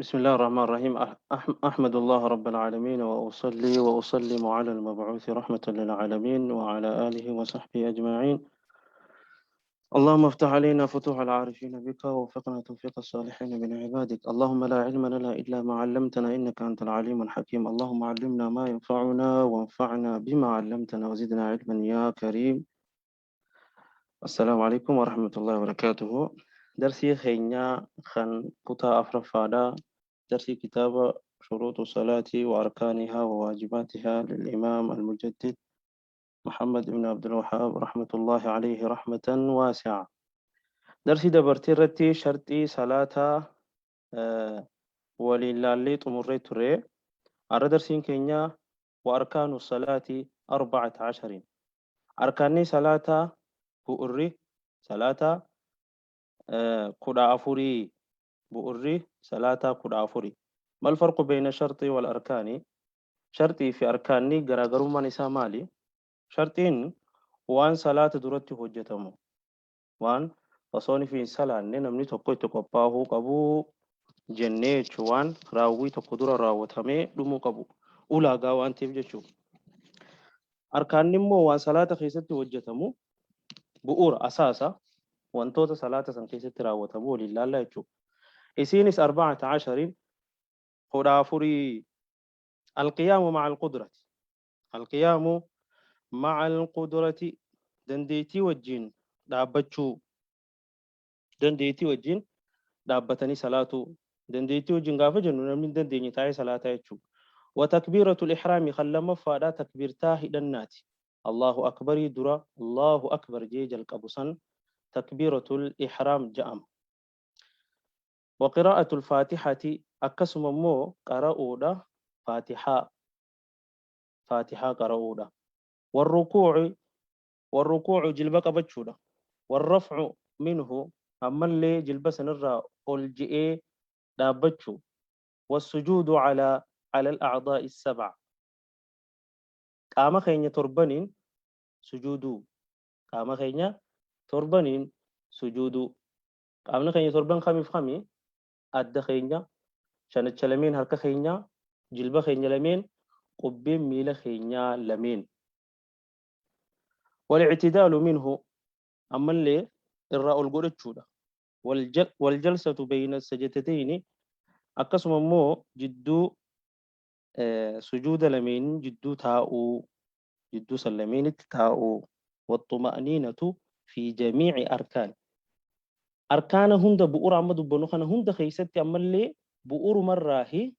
بسم الله الرحمن الرحيم. أحمد الله رب العالمين، وأصلي وأسلم على المبعوث رحمة للعالمين وعلى آله وصحبه أجمعين. اللهم افتح علينا فتوح العارفين بك، ووفقنا توفيق الصالحين من عبادك. اللهم لا علم لنا إلا ما علمتنا إنك أنت العليم الحكيم. اللهم علمنا ما ينفعنا، وانفعنا بما علمتنا، وزدنا علما يا كريم. السلام عليكم ورحمة الله وبركاته. درسي خينيا خن كتا أفرفادا، درسي كتاب شروط الصلاة وأركانها وواجباتها للإمام المجدد محمد بن عبد الوهاب رحمة الله عليه رحمة واسعة. درسي دبرتي رتي شرطي صلاة ولله تمري تري أرى درسين كينيا وأركان الصلاة 14. أركان صلاة بؤري صلاة 14، بؤري صلاة 14. ما الفرق بين الشرط والأركان؟ شرطي في أركاني غراغرو من مالي. شرطين وان صلاة درتي hojjetamu، waan osoon fi hin salaanne namni tokko itti qophaa'uu qabu jennee jechuun, waan raawwii tokko dura raawwatamee dhumuu qabu ulaagaa waan ta'eef jechuudha. Arkaanni immoo waan salaata keessatti hojjetamu, bu'uura asaasa wantoota salaata san keessatti raawwatamu waliin laallaa jechuudha. Isiinis 14، 14. القيام مع القدرة، القيام مع القدرة، dandeettii wajjin dhaabbachuu، dandeettii wajjin dhaabbatanii salaatuu. Dandeettii wajjin gaafa jennu, namni hin dandeenye taa'ee salaataa jechuudha. وتكبيرة الإحرام kan lammaffaadha, takbiirtaa hidhannaati. الله أكبر dura الله أكبر jee jalqabu san تكبيرة الإحرام ja'ama. وقراءة الفاتحة، akkasuma immoo qara'uudha faatihaa، faatihaa qara'uudha. والركوع، والركوع jilba qabachuudha. والرفع منه، ammallee jilba sanirraa ol je'ee dhaabbachuu. والسجود على الأعضاء السبع، qaama keenya torbaniin sujuuduu، qaama keenya torbaniin sujuuduu. Qaamni keenya torban kamiif kami? Adda keenya, shanacha lameen, harka keenya, jilba keenya lameen, qubbeen miila keenyaa lameen. والاعتدال منه، ammallee irraa ol godhachuudha. والجلسة بين السجدتين، akkasuma immoo jidduu sujuuda lameen jidduu taa'uu، jidduu san lameenitti taa'uu. والطمأنينة في جميع أركان، arkaana hunda, bu'uura amma dubbannu kana hunda keessatti ammallee bu'uurumarraahi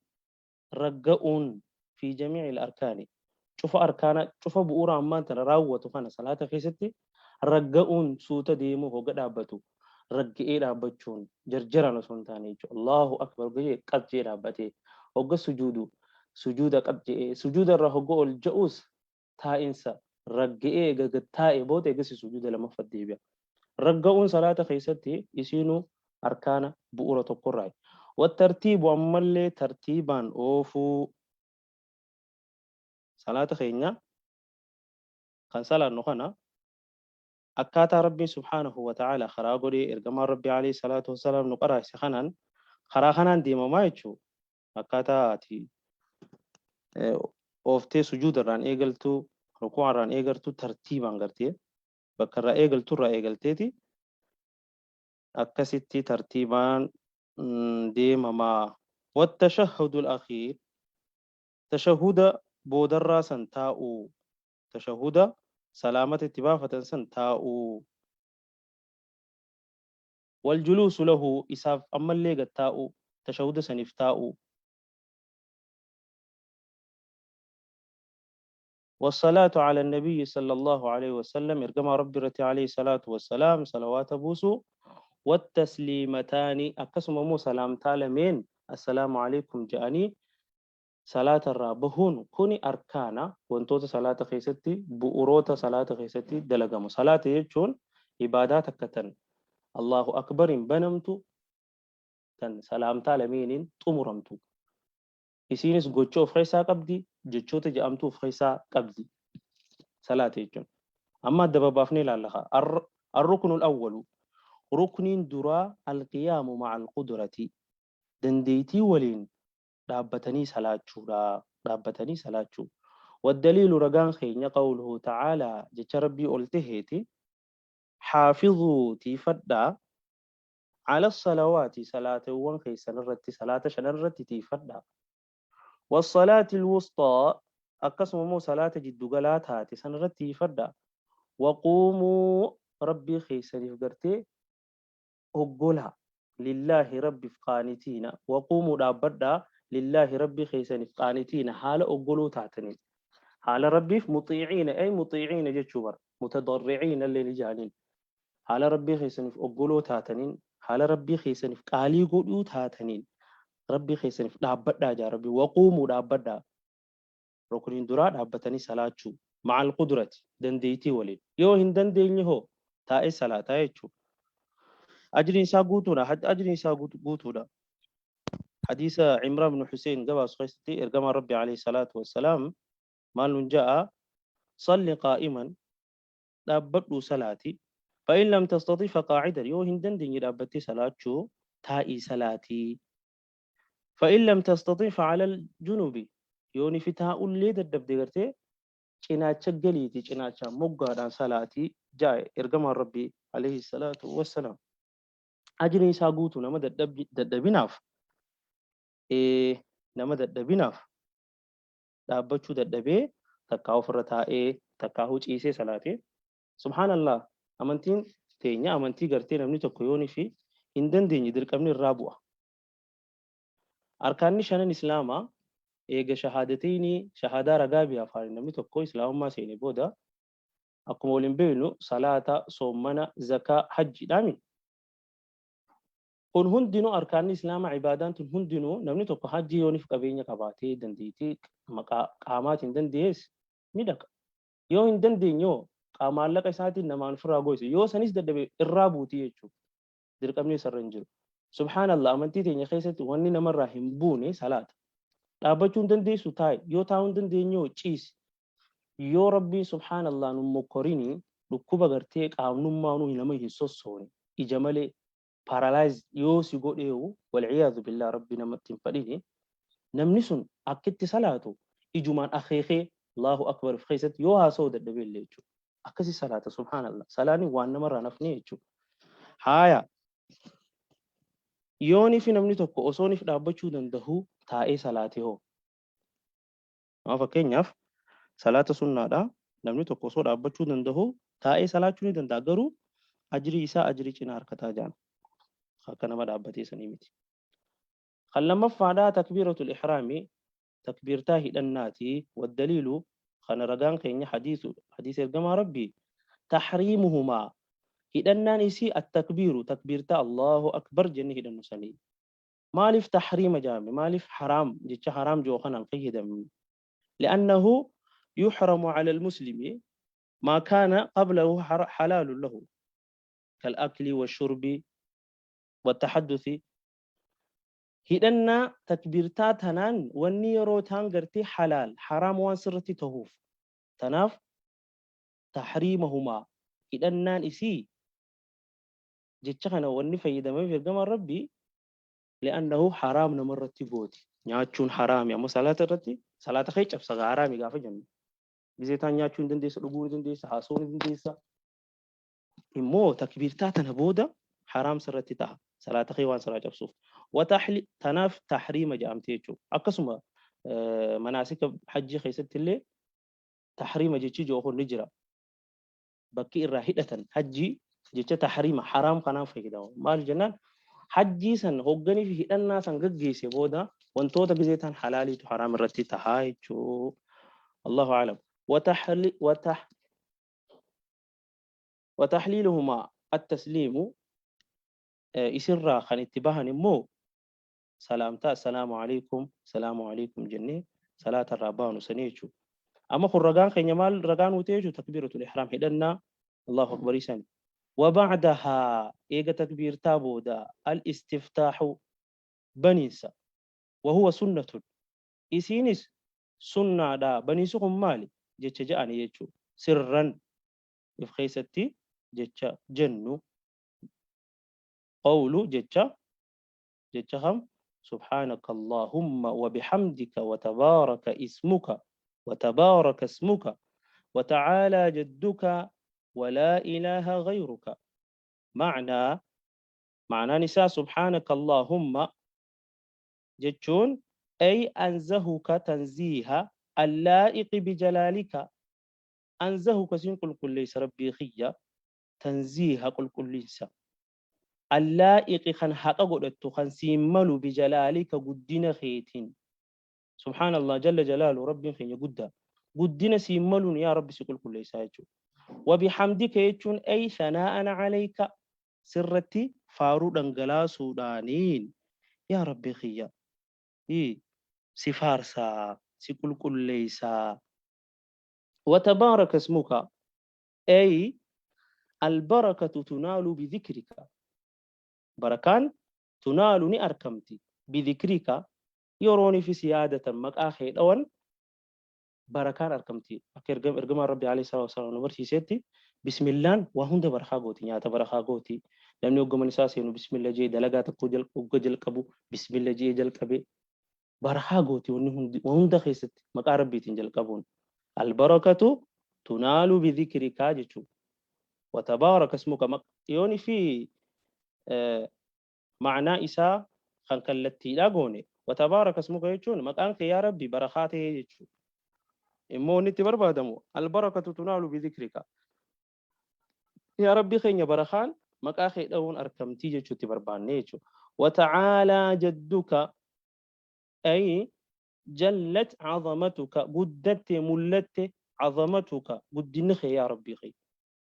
ragga'uun. في جميع الأركان، cufa arkaana, cufa bu'uura ammaan tana raawwatu kana salaata keessatti ragga'uun, suuta deemuu, hoga dhaabbatu ragga'ee dhaabbachuun, jarjaraan osoo hin taane jechuudha. الله أكبر gahee qabjee dhaabbatee, hogga sujuudu sujuuda qabjee, sujuuda irraa hogga ol ja'us taa'insa ragga'ee gad taa'e booda eegasi sujuuda lammaffaa deebi'a. Ragga'uun salaata keessatti isiinuu arkaana bu'uura tokkorraa. والترتيب، ammallee tartiibaan oofuu. Salaata keenya kan salaannu kana akkaataa Rabbiin سبحانه وتعالى karaa godhee, ergamaan Rabbii عليه الصلاة والسلام nu qaraase kanaan, karaa kanaan deemamaa jechuu. Akkaataa ati ooftee sujuuda irraan eegaltu, rukuu irraan eegaltu, tartiibaan gartee bakka irraa eegaltu irraa eegalteeti akkasitti tartiibaan deemamaa. والتشهد الأخير، tashahuda boodarraa san taa'uu، tashahuda salaamata itti baafatan san taa'uu. والجلوس له، isaaf ammallee gad taa'uu، tashahuda saniif taa'uu. والصلاة على النبي صلى الله عليه وسلم، ergamaa Rabbi irratti عليه الصلاة والسلام salawaata buusuu. والتسليمتان، akkasuma immoo salaamtaa lameen السلام عليكم jedhanii salaata irraa bahuun kuni arkaana wantoota salaata keessatti, bu'uroota salaata keessatti dalagamu. Salaata jechuun ibaadaa takka tan الله أكبر in banamtu, tan salaamtaa lameeniin xumuramtu. Isiinis gocha of keessaa qabdi, jechoota jedhamtu of keessaa qabdi. Salaata jechuun. Amma adda babbaafnee ilaalla. الركن الأول، rukniin duraa القيام مع القدرة. Dandeeytii waliin dhaabbatanii salaachuudha. Dhaabbatanii salaachuu. Waddaliilu ragaan keenya qawluhu ta'aalaa jecha Rabbii ol taheeti haafizuu tiifadhaa ala salawaati salaatewwan keessan irratti salaata shanan irratti tiifadhaa. Wassalaati alwusxaa akkasuma immoo salaata jiddugalaa taate san irratti tiifadhaa. Waquumuu Rabbii keessaniif gartee oggolaa lillaahi Rabbiif qaanitiina waquumuu dhaabbadhaa lillaahi Rabbii keessaniif qaanitiina haala oggoloo taataniin haala Rabbiif muxiiciina ay muxiiciina jechuu bara mutadarriciina illee ni jaaniin haala Rabbii keessaniif oggoloo taataniin haala Rabbii keessaniif qaalii godhuu taataniin Rabbii keessaniif dhaabbadhaa jaa Rabbii waquumuu dhaabbadhaa rukniin duraa dhaabbatanii salaachuu ma'al qudrati dandeeytii waliin yoo hin dandeenye hoo taa'ee salaataa jechuudha. Ajriin isaa guutuudha. Ajriin isaa guutuudha. Hadiisa Imraan ibn Hussein gabaasu keessatti ergamaan Rabbi alayhi salaatu wassalaam maal nun ja'a salli qaa'iman dhaabbadhuu salaati fa'in lam tastati faqaa'idan yoo hin dandeenye dhaabbattee salaachuu taa'ii salaatii Fa'in lam tastaxi fa'alal junubi yoo nifi taa'ullee dadhabde gartee cinaacha galiiti cinaachaan moggaadhaan salaatii jaa'e ergamaan Rabbii alayhi salaatu wassalaam. Ajriin isaa guutu nama dadhabinaaf nama dadhabinaaf dhaabbachuu dadhabee takkaa ofirra taa'ee takkaa ciisee salaatee subhaanallah amantiin teenya amantii gartee namni tokko yoo nifi hin dandeenye dirqamni irraa bu'a. Arkaanni shanan Islaamaa eega shahaadateyni shahaadaa ragaa biha afaaniin namni tokko Islaamummaa seene booda akkuma waliin beeknu salaata, soommana, zakaa, hajjiidhaami. Kun hundinuu arkaanni Islaamaa ibaadaan tun hundinuu namni tokko hajjii yoonif qabeenya qabaatee dandeettii maqaa qaamaatiin dandees ni dhaqa. Yoo hin dandeenye hoo maallaqa isaatiin namaan ofirraa goyse yoo sanis dadhabe irraa buutii jechuudha. Dirqamni isarra hin jiru. Subhaanallah amantii teenya keessatti wanni namarraa hin buune salaata. Dhaabbachuu hin dandeessu taa'i. Yoo taa'uu hin dandeenye hoo ciisi. Yoo Rabbiin subhaanallah nun mokkorini dhukkuba gartee qaamnummaanuu nama hin sossoone ija malee paralyze yoo si godheewu wal'iyaadhu billah Rabbi namatti hin fadhini namni sun akkitti salaatu ijumaan akeekee Allahu akbar of keessatti yoo haasa'uu dadhabee illee jechuudha. Akkasi salaata subhaanallah. Salaanni waan namarraa nafne jechuudha. Haaya yoonifi namni tokko osoonif dhaabbachuu danda'u taa'ee salaate hoo? Amma fakkeenyaaf salaata sunnaadha. Namni tokko osoo dhaabbachuu danda'u taa'ee salaachuu ni danda'a. Garuu ajrii isaa ajrii cinaa harkataa jaan. Akka nama dhaabbatee sanii miti. Kan lammaffaadha takbiiratul ihraami takbiirtaa hidhannaati. Waddaliilu kana ragaan keenya hadiisu hadiisa ergamaa Rabbii tahriimuhumaa hidhannaan isii attakbiiru takbiirtaa Allahu akbar jennee hidhannu sanii. Maaliif tahriima jaame? Maaliif haraam jecha haraam ji'u kanaan fayyadamne? Li'annahu yuhramu ala al-muslimi maa kaana qablahu halaalun lahu kal-akli wa-shurbi wa-tahadduthi. Hidhannaa takbiirtaa tanaan wanni yeroo taan gartee halaal haraam waan sirratti tahuuf tanaaf tahriimahumaa hidhannaan isii jecha kana wanni fayyadameef ergamaan Rabbii li'annahu haraam namarratti gooti nyaachuun haraami amma salaata irratti salaata kee cabsa haraami gaafa jennu gizee taan nyaachuu hin dandeessa dhuguu ni dandeessa haasa'uu ni dandeessa immoo takbiirtaa tana booda haraam sirratti taha salaata kee waan sirraa cabsuuf watahli tanaaf tahriima jedhamte jechuudha akkasuma manaasika hajjii keessatti illee tahriima jechi jiru kun ni jira bakki irraa hidhatan hajjii jecha tahriima haraam kanaan fayyadamu maal jennaan hajjii san hogganii fi hidhannaa san gaggeesse booda wantoota gizee tan halaaliitu haraam irratti tahaa jechuu Allahu a'lam watahli watah Watahliiluhumaa attasliimu isirraa kan itti bahan immoo salaamtaa assalaamu alaikum salaamu alaikum jennee salaata irraa baanu sanii jechuudha. Amma kun ragaan keenya maal ragaa nuu ta'e jechuudha takbiiratul ihraam hidhannaa Allahu akbarii sani. Waba'dahaa eega takbiirtaa booda al-istiftaahu baniinsa wahuwa sunnatun isiinis sunnaadha baniinsi kun maali jecha ja'ani jechuudha sirran if keessatti jecha jennu qawlu jecha jecha kam Subhaanaka Allaahumma wa bihamdika wa tabaaraka ismuka wa tabaaraka ismuka wa ta'aalaa jadduka wa laa ilaaha ghayruka. Ma'naa Ma'naan isaa Subhaanaka Allaahumma jechuun ay anzahuka tanziiha allaa'iqi bijalaalika anzahuka siin qulqulleessa Rabbii kiyya tanziiha qulqullinsa allaa'iqi kan haqa godhattu kan siin malu bijalaalika guddina keetiin. Subhaanallah jalla jalaalu, Rabbiin keenya guddaa guddina siin maluun yaa Rabbi si qulqulleessaa jechuudha. Wabihamdika jechuun ay thanaa'an alayka sirratti faaruu dhangalaasuudhaaniin yaa Rabbi kiyya si faarsaa si qulqulleessaa. Watabaaraka ismuka ay albarakatu tunaalu bidhikrika barakaan tunaalu ni arkamti bidhikrika yeroonii fi si yaadatan maqaa kee dhawan barakaan arkamti. Akka ergamaan Rabbi alayhi salaatu wasalaam nu barsiisetti bismillaan waa hunda barakaa gooti, nyaata barakaa gooti. Namni hogga isaa seenu bismilla jee, dalagaa tokko hogga jalqabu bismilla jee jalqabe barakaa gooti. Wanni hundi hunda keessatti maqaa Rabbiitiin jalqabuun albarakatu tunaalu bidhikrikaa jechuudha. Watabaaraka ismuka yooni fi ma'anaa isaa kan kallattiidhaa goone watabaaraka ismuka jechuun maqaan kee yaa Rabbi barakaa ta'ee jechuudha. Immoo wanni itti barbaadamu albarakatu tunaalu bidhikrika yaa Rabbi keenya barakaan maqaa kee dha'uun arkamtii jechuutti barbaanne jechuudha. Wata'aalaa jadduka ay jallat azamatuka guddatte mullatte azamatuka guddinni kee yaa Rabbi kee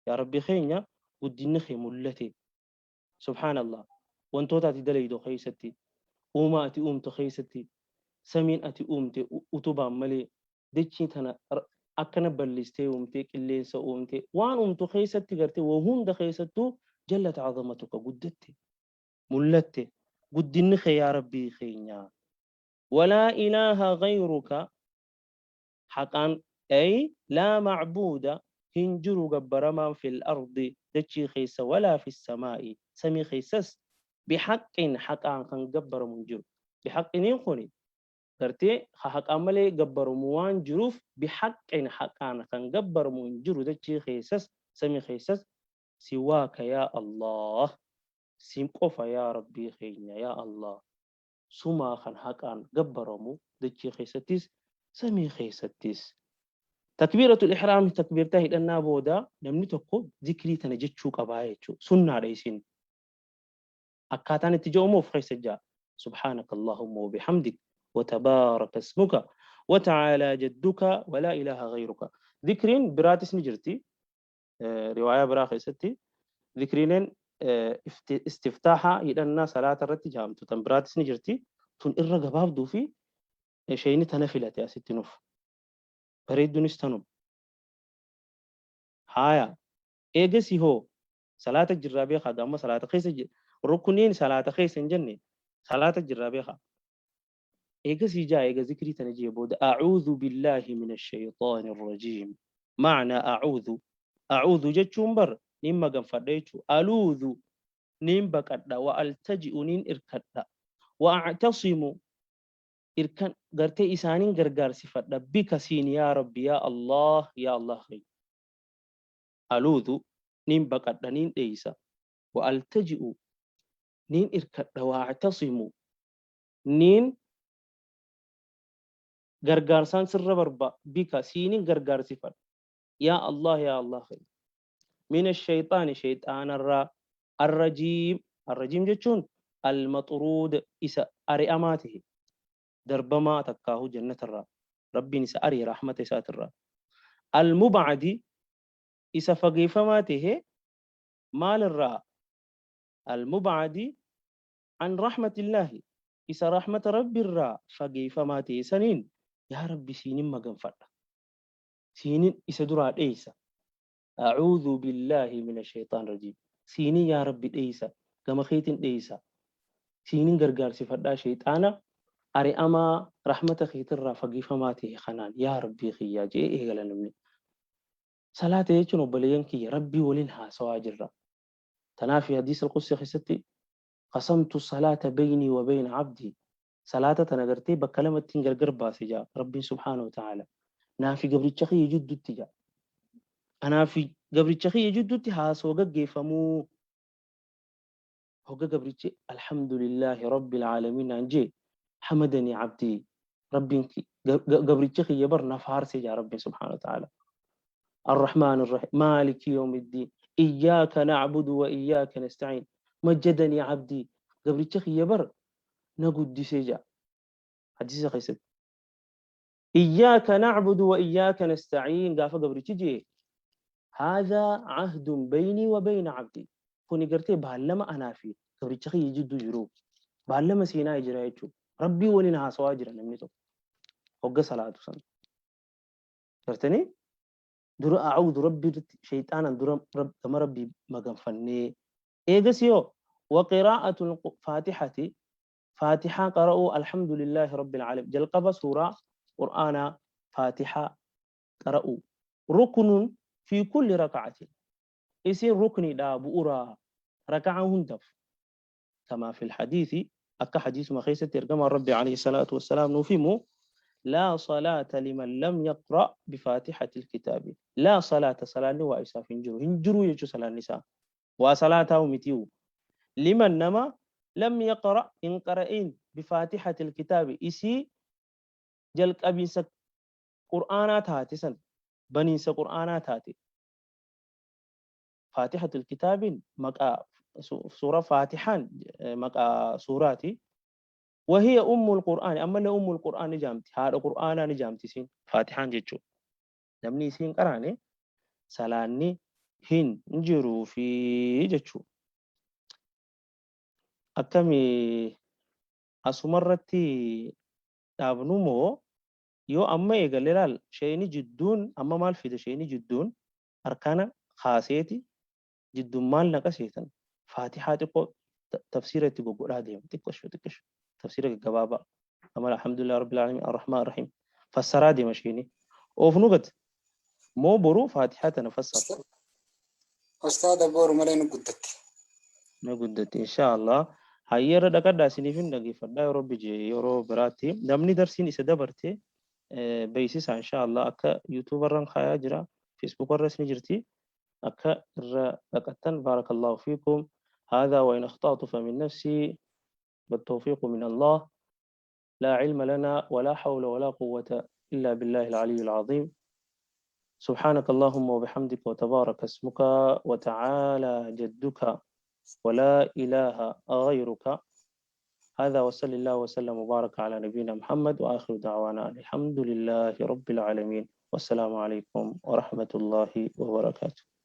yaa Rabbi keenya guddinni kee mullate. Subhaanallah, wantoota ati dalaydu keessatti, uumaa ati uumtu keessatti, samiin ati uumte utubaan malee, dachii tana akkana bal'istee uumte, qilleensa uumte, waan uumtu keessatti gartee waa hunda keessattuu jallat azamatuka guddatte mullatte guddinni kee yaa Rabbii keenya. Walaa ilaaha ghayruka haqaan ay laa ma'buuda hin jiru gabbaramaan fil ardi dachii keessa walaa fis samaa'i samii keessas bihaqqin haqaan kan gabbaramu hin jiru. Bihaqqiniin kuni gartee ka haqaan malee gabbaramu waan jiruuf bihaqqin haqaan kan gabbaramu hin jiru dachii keessas samii keessas siwaaka yaa Allah si qofa yaa Rabbii keenya yaa Allah sumaa kan haqaan gabbaramu dachii keessattis samii keessattis. Takbiiratul ihraam takbiirtaa hidhannaa booda namni tokko zikrii tana jechuu qabaa jechuudha. Sunnaadha isin. Akkaataan itti jedhamu of keessa jaa. Subhaanaka Allahumma wa bihamdik wa tabaaraka ismuka wa ta'aalaa jadduka wa laa ilaaha ghayruka. Zikriin biraatis ni jirti. Riwaayaa biraa keessatti zikriileen istiftaaha hidhannaa salaata irratti jaamtu tan biraatis ni jirti. Tun irra gabaabduu fi isheen tana filate asitti nuuf. Bareedduunis tanuma. Haaya eegasi hoo salaata jirraa beekaa amma salaata keessa rukuniin salaata keessa hin jenne salaata jirraa beekaa. Eegasii jaa eega zikrii tana jee booda a'uudhu billaahi mina shayxaani rajiim. Ma'naa a'uudhu a'uudhu jechuun bar nin maganfadha jechuu, aluudhu nin baqadha, wa altaji'u nin irkadha, wa a'tasimu irkan gartee isaanin gargaarsifadha, bika siin yaa Rabbi yaa Allah yaa Allah keenya. Aluudhu nin baqadha nin dheeysa, wa altaji'u nin irkadha, wa a'tasimu niin gargaarsaan sirra barba bika siinin gargaarsifadha yaa Allah yaa Allah keenya min ashayxaani shayxaanarraa arrajiim. Arrajiim jechuun almaxruud isa ari'amaa tahe darbamaa takkaahu jannatarraa Rabbiin isa ari'e rahmata isaatirraa, almubcadi isa fageeffamaa tahe maalirraa, almubcadi an rahmatillaahi isa rahmata Rabbi irraa fageeffamaa ta'e saniin yaa Rabbi siinin maganfadha siinin isa duraa dheeysa. A'uudhu billaahi mina shayxaan rajiim siinin yaa Rabbi dheeysa gama keetin dheeysa siinin gargaarsifadhaa shayxaana ari'amaa rahmata keetirraa fageeffamaa ta'e kanaan yaa Rabbii kiyyaa je'ee eegala namni salaata jechuun. Obboleeyyan kiyya, Rabbii waliin haasawaa jirra. Tanaaf hadiisa al-qudsi keessatti qasamtu salaata beynii wa beyna abdii. Salaata tana gartee bakka lamattiin gargar baase jaa Rabbiin subhaanahu wa ta'aala. Naa fi gabricha kiyya jidduutti jaa. Anaa fi gabricha kiyya jidduutti haasoo gaggeeffamuu. Hogga gabrichi alhamdulillaahi rabbil aalamiin naan jee, hamadanii abdii, Rabbiin gabrichi kiyya bar na faarse jaa Rabbiin subhaanahu wa ta'aala. Arrahmaan arrahiim maaliki yawmiddiin iyyaaka na'budu wa iyyaaka nasta'iin majjadanii abdii, gabricha kiyya bar na guddise jaa. Hadiisa keessatti. Iyyaaka na'budu wa iyyaaka nasta'iin gaafa gabrichi jee, haadhaa ahdun beynii wa beyna abdii, kuni gartee baallama anaa fi gabricha kiyya jidduu jiru, baallama seenaa jira jechuu. Rabbii waliin haasawaa jira namni tokko hogga salaatu san. Gartanii dura a'uudhu rabbii irratti shayxaanaan dura gama Rabbii maganfannee, eegas yoo wa qiraa'atul faatihati, faatihaa qara'uu, alhamdulillaahi rabbil aalamiin, jalqaba suuraa qur'aanaa faatihaa qara'uu, ruknun fi kulli raka'atin, isiin rukniidha, bu'ura raka'aa hundaaf, kamaa fil hadiisi, akka hadiisuma keessatti ergamaan Rabbi alayhi salaatu wassalaam nuuf himu, laa salaata liman lam yaqra' bifaatihatil kitaabi, laa salaata, salaanni waa isaaf hin jiru, hin jiru jechuu, salaanni isaa waa salaataa'u mitiiwu, liman, nama, lam yaqra' hin qara'in, bifaatihatil kitaabi, isii jalqabiinsa qur'aanaa taate san, baniinsa qur'aanaa taate. Faatihatul kitaabiin maqaa suura, faatihaan maqaa suuraati. Wahiya ummul qur'aani, ammallee ummul qur'aan ni jaamti, haadha qur'aanaa ni jaamti isiin faatihaan jechuu. Namni isiin qaraane salaanni hin jiruufi jechuu. Akkami, asumarratti dhaabnu moo yoo amma eegalle? Laal, sheeyni jidduun amma maal fide? Sheeyni jidduun arkaana kaaseeti jidduun maal naqa seetan? Faatihaa xiqqoo tafsiira itti goggodhaa deema, xiqqosho xiqqosho tafsiira gaggabaabaa, amal alhamdulillah rabbil alamin arrahmaan rahiim fassaraa deema. Sheeyni oofnu gad moo boru faatihaa tana fassara? Ustaada, boru malee nu guddatti. Nu guddatti, insha Allah. Hayyee, irra dhaqadhaa, isiniif hin dhageeffadhaa yeroo bije yeroo biraatti. Namni darsiin isa dabarte beeksisa, insha Allah akka YouTube irran kaayaa jira, Facebook irras ni jirti, akka irra dhaqattan. Barakallahu fiikum. هذا وإن أخطأت فمن نفسي والتوفيق من الله، لا علم لنا ولا حول ولا قوة إلا بالله العلي العظيم. سبحانك اللهم وبحمدك، وتبارك اسمك، وتعالى جدك، ولا إله غيرك. هذا وصلى الله وسلم وبارك على نبينا محمد، وآخر دعوانا الحمد لله رب العالمين، والسلام عليكم ورحمة الله وبركاته.